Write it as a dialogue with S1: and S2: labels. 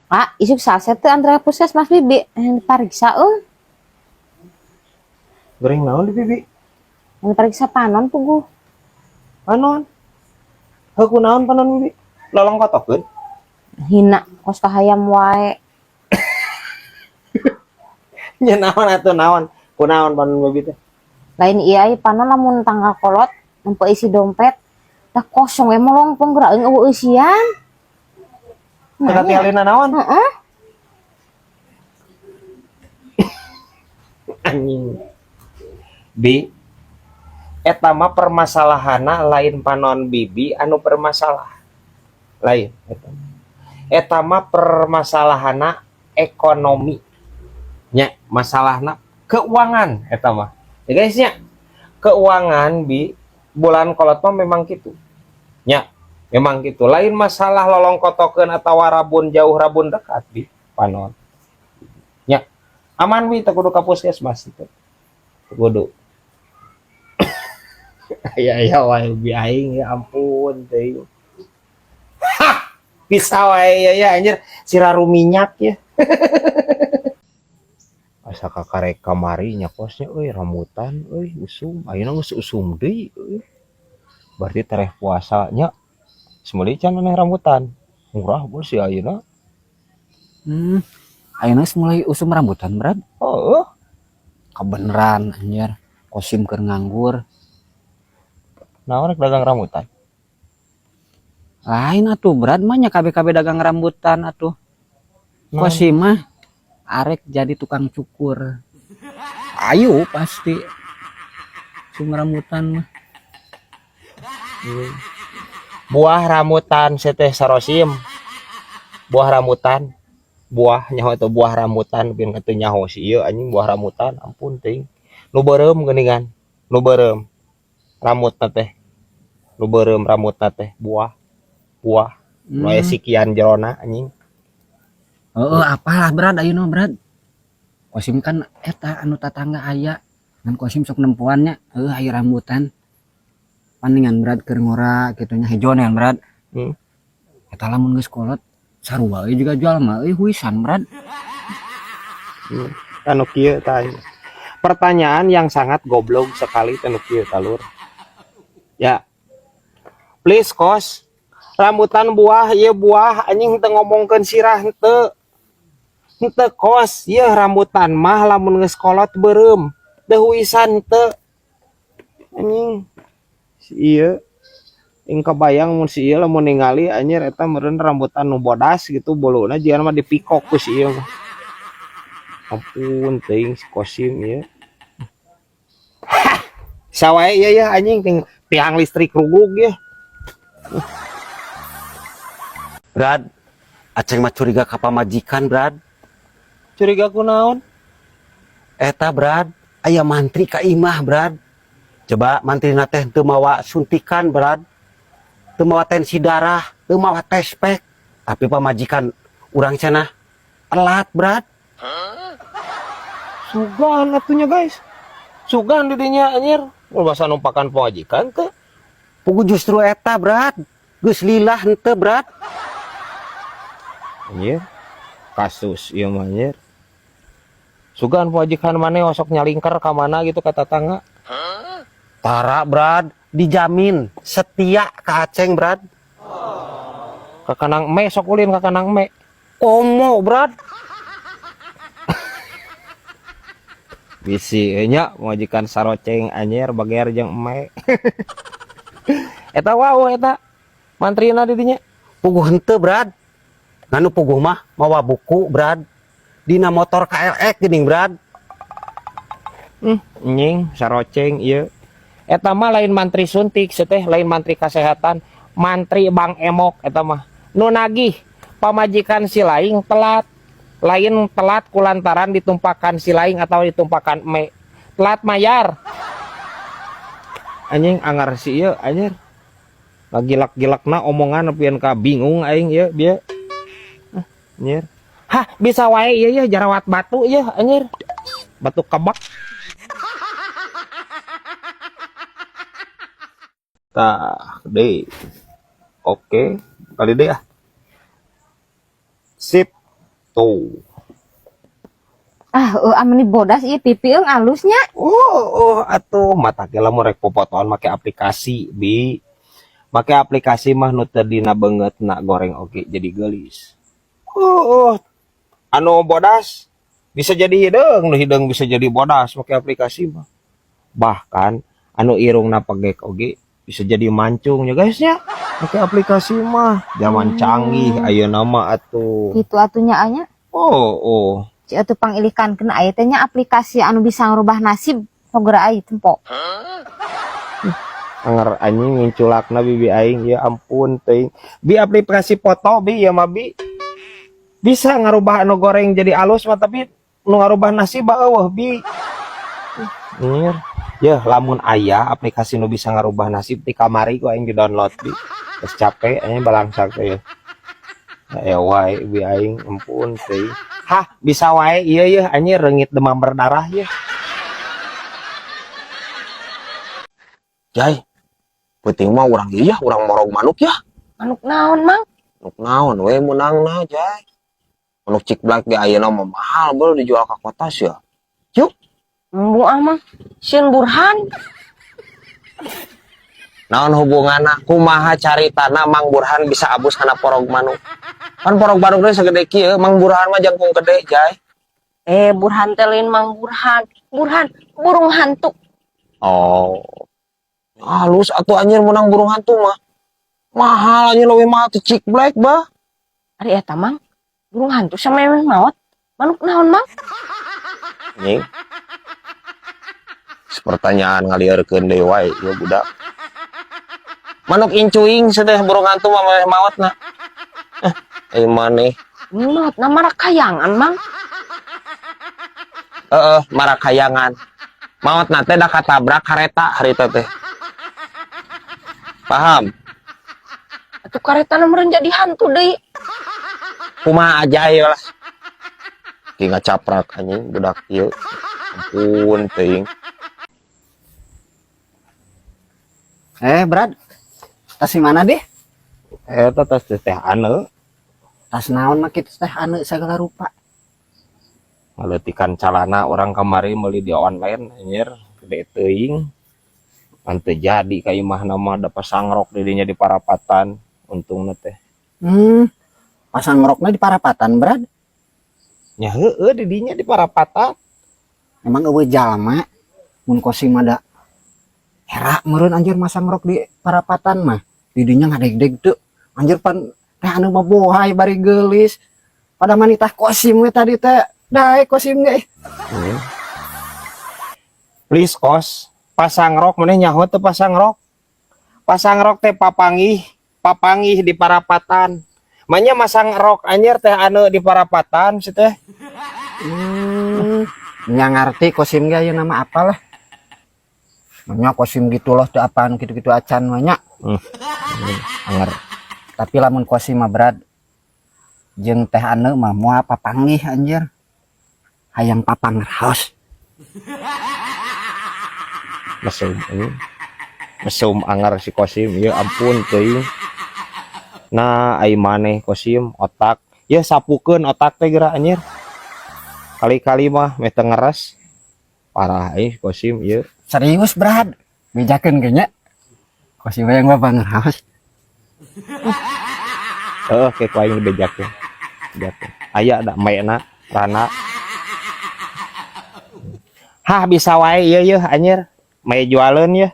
S1: Kak, isuk saset teu antara puskesmas bibi yang dipariksa euy.
S2: Gering naon di bibi?
S1: Yang dipariksa panon puguh.
S2: Panon. Heuh kunaon panon bibi? Lolong kotokeun.
S1: Hina kos kahayam wae.
S2: Nya naon atuh naon? Kunaon panon bibi teh?
S1: Lain ieu ai panon lamun tanggal kolot nempo isi dompet dah kosong we molongpong geura eung eueuh eusian.
S2: Teu katingalina naon?
S1: Heeh.
S2: Anjing. Bi, eta mah permasalahanna lain panon bibi anu bermasalah. Lain eta. Eta mah permasalahanna ekonomi. Nya, masalahna keuangan eta mah. Ya guys nya, keuangan bi bulan kolot mah memang gitu. Nya, memang gitu. Lain masalah lolong kotokeun atawa rabun jauh rabun dekat bi panon. Nya, aman bi teu kudu ka puskesmas teu. Teu kudu. Ya ya wae bi aing ya ampun teuing. Hah, bisa wae ya ya anjir siraru minyak ya. Asa kakarek kamari nya kosnya euy rambutan euy usum ayeuna geus usum deui euy. Berarti tereh puasa nya semeuli can maneh rambutan. Murah bos si ayeuna.
S3: Ayeuna geus mulai usum rambutan, Brad.
S2: Heeh.
S3: Kebeneran anjir. Kosim keur nganggur.
S2: Naon rek dagang rambutan?
S3: Lain atuh Brad mah nya kabeh-kabeh dagang rambutan atuh.
S2: Naon?
S3: Kosim mah arek jadi tukang cukur. Ayo pasti. Usum rambutan mah.
S2: Buah rambutan seteh sarosim. Buah rambutan. Buah nyaho teh buah rambutan bin teu nyaho si ieu anjing buah rambutan ampun teuing. Nu beureum geuningan. Nu beureum. Rambutna teh. Nu beureum rambutna teh buah. Buah. Nu aya sikian jerona anjing.
S3: Heeh, apalah Brad ayeuna Brad. Kosim kan eta anu tatangga aya. Ngan Kosim sok nempoan nya, heuh aya rambutan. Paningan Brad keur ngora kitu nya hejo nean Brad. Eta lamun geus kolot sarua euy juga jual mah euy huisan Brad.
S2: Anu kieu tah. Pertanyaan yang sangat goblok sekali anu kieu talur. Ya. Please kos. Rambutan buah ieu buah anjing teu ngomongkeun sirah henteu. Henteu kos, ieu rambutan mah lamun geus kolot beureum. Teu huisan teu. Anjing. Si ieu ing kabayang mun si ieu lamun ningali anjir eta meureun rambutan nu bodas gitu bolona jiga mah dipikok ku si ieu mah. Ampun teuing si Kosim ieu. Hah, sawae ieu ya anjing ting tiang listrik rugug ya.
S4: Brad, Aceng mah curiga ka pamajikan, Brad.
S2: Curiga ku naon?
S4: Eta, Brad, aya mantri ka imah, Brad. Coba mantrina teh teu mawa suntikan, Brad. Teu mawa tensi darah, teu mawa tespek. Tapi pamajikan urang cenah telat, Brad.
S2: Sugan atunya, guys. Sugan didinya anjir. Mun basa numpakan pamajikan teh.
S4: Pugu justru eta, Brad. Geus lillah henteu, Brad.
S2: Anjir. Kasus ieu mah anjir. Sugan pamajikan maneh osok nyalingker ka mana gitu ka tatangga.
S4: Tara, Brad, dijamin setia ka Aceng, Brad.
S2: Ka kanang eme sok ulin ka kanang eme.
S4: Komo, Brad.
S2: Bisi nya pamajikan saroceng anjir bager jeung eme. Eta wau eta mantrina di dinya.
S4: Puguh henteu, Brad. Nganu puguh mah mawa buku, Brad. Dina motor KLX geuning, Brad.
S2: Nying saroceng ieu. Eta mah lain mantri suntik seteh, lain mantri kesehatan, mantri Bang Emok eta mah. Nu nagih pamajikan si laing telat. Lain telat kulantaran ditumpakan si laing atau ditumpakan eme. Telat mayar. Anjing angar si ieu anjir. Lagilak-gilakna omongan nepian ka bingung aing ieu bieu. Anjir. Hah, bisa wae ieu ya jarawat batu ieu anjir. Batu kebak. Tah, deui. Oke, kali deui ah. Sip. Tuh.
S1: Ah, heueuh ameni bodas ieu pipi eung alusnya.
S2: Oh, atuh mata ge lamun rek popotoan make aplikasi, Bi. Make aplikasi mah nu teu dina beungeutna goreng oge jadi geulis. Oh, anu bodas bisa jadi hideung, nu hideung bisa jadi bodas make aplikasi mah. Bahkan anu irungna pegek oge bisa jadi mancung ya guys ya. Make aplikasi mah zaman canggih ayeuna mah atuh.
S1: Kitu atuh nya anya.
S2: Oh.
S1: Ci atuh pangilikan kena aya teh nya aplikasi anu bisa ngerubah nasib sogera ai tempo.
S2: Anger anjing nginculakna bibi aing, ya ampun teuing. Bi, aplikasi foto bi ya mah bi. Bisa ngarubah anu goreng jadi alus mah, tapi nu ngarubah nasib eueuh bi. Nyir. Ya lamun aya aplikasi nu bisa ngarubah nasib ti kamari ku aing di-download bi. Geus capek anjing balangsak teh ya. Ya wae bi aing, ampun teuing. Hah, bisa wae ieu yeuh anjir reungit demam berdarah yeuh.
S5: Jai, penting mah urang ieu ya, urang morog manuk ya.
S1: Manuk naon, Mang?
S5: Manuk naon we meunangna, Jai. Manuk cik black ge ayeuna mah mahal beuh dijual ka kota sia. Yuk.
S1: Embung ah, Mang. Sieun Burhan.
S5: Naon hubunganna? Kumaha caritana Mang Burhan bisa abus kana porog manuk? Kan porog manuk teh sagede kieu, Mang Burhan mah jangkung gede, Jai.
S1: Burhan teh lain Mang Burhan. Burhan burung hantu.
S5: Oh. Halus atuh anjir menang burung hantu mah. Mahal anjir, leuwih mahal teh cik black bah.
S1: Ari eta Mang, burung hantu sama yang maot. Manuk naon, Mang?
S5: Anjing. Pertanyaan ngalieurkeun deui wae ieu budak. Manuk incuing sedeh burung hantu mah meh maotna. Maneh.
S1: Maotna marakayangan, Mang.
S5: Heeh, marakayangan. Maotna teh da katabrak kareta harita teh. Paham?
S1: Atuh karetana meureun jadi hantu deui.
S5: Kumaha aja lah. Ki ngacaprak anjing budak ieu. Ampun teuing.
S3: Brad. Tas di mana deh?
S2: Eta tas teh ane.
S3: Tas naon mah kitu teh ane segala rupa.
S2: Ngaleutikan calana orang kamari meuli di online anjir, gede teuing. Pan teu jadi ka imahna mah da pasang rok di dinya di parapatan untungna teh.
S3: Pasang rokna di parapatan, Brad?
S2: Nya heueuh di dinya di parapatan.
S3: Emang eueuh jalma mun kosim ada era meureun anjir masang rok di parapatan mah. Di dinya ngadegdeg teu. Anjir pan teh anu mah bohay bari geulis. Pada manitah kosim we tadi teh. Daek kosim ge.
S2: Please kos, pasang rok maneh nyaho teu pasang rok? Pasang rok teh papanggih, papanggih di parapatan. Manya masang rok anjir teh anu di parapatan si teh.
S3: Nya ngarti kosim ge ayeuna mah apalah. Manya kosim gitu loh teu apaan gitu-gitu acan mah nya.
S2: Anger.
S3: Tapi lamun kosim mah Brad jeung teh anu mah moal papanggih anjir. Hayang papangraos.
S2: Mesum ini. Mesum anger si Kosim, ya ampun teuing. Nah, ai maneh Kosim otak. Ya sapukeun otak teh geura anjir. Kali-kali mah meh teu ngeres. Parah euy Kosim ieu.
S3: Serius Brad, bejakeun ge nya. Kosim we yang papangraos.
S2: Heeh, ke ku aing dibejakeun. Bejakeun. Aya da maena rana. Hah bisa wae ieu yeuh anjir. Mae jualeun yeuh.